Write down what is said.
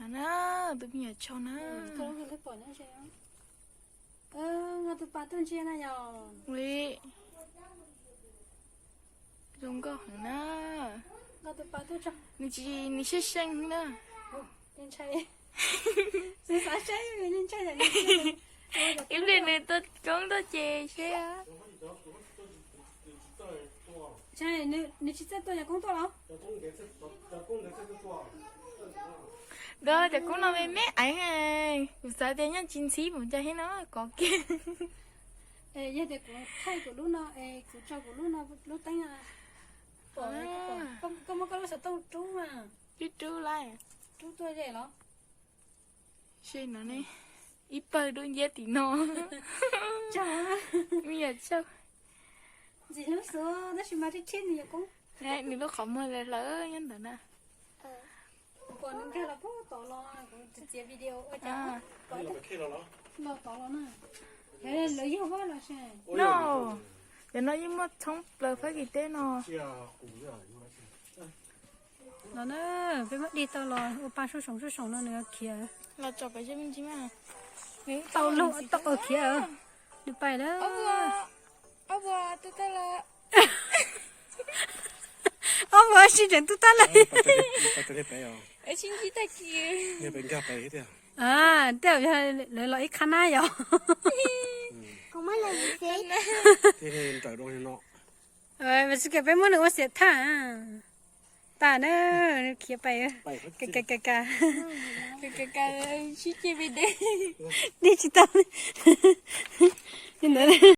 Na, tus me nyuam tshau na. Nqa tus pas tuaj ntsia na yom. Ui, zoo nkauj heev na. Nqa tus pas tuaj tso. Nws tsis, nws seej seej na. Ntshai. Xav saib ntshai. Ib pliag nws tuaj koob tuaj ces seb. Nws tsis txawj tuaj, yog koob tuaj los? Ntuj, cov koob no me me eev, kuv xav tias nyob tsis ntxhib mus cas thiab no kov kiag. Yog tias kuv thaij kuv lub no es kuv tso kuv lub no lub teeb. Koj muab koj lub xov tooj rub mas. Rub rub lawm. Rub tuaj ze los? Seb no ne, ib pawg dub nciab tim no. Me nyuam tshau. Ntxim hlub xwb tab sis mas rhiab rhiab nws yog koob. Nws lub qhov muag hlawv hlawv nyob ntawd na. Kuv pom nws nkag los puag tod los kuv txiav video ua cas los tod los na. Lawv yog vab los sas. No, cov no yeej muaj tshoob plaws Fab Kis teb no. Los na, peb muab dig tau los ua pa sub soom sub soom no nws khiav. Los tso pem zeb me ntsis mas. Tau lub tau khiav. Nws pais lawm. Ob vuag tub tag lawm. Ob vuag sib tseem tub tag lawm. Sib ntsib tag kis. Tej yog lawv los ib qhab nab yom. Mas tsis kiag peb muab nws ua xiam thaj. Tas na, khiav pais. Ka ka ka ka. Ka ka ka, sib ceg me de. Dig tsis tau. Li ntawd.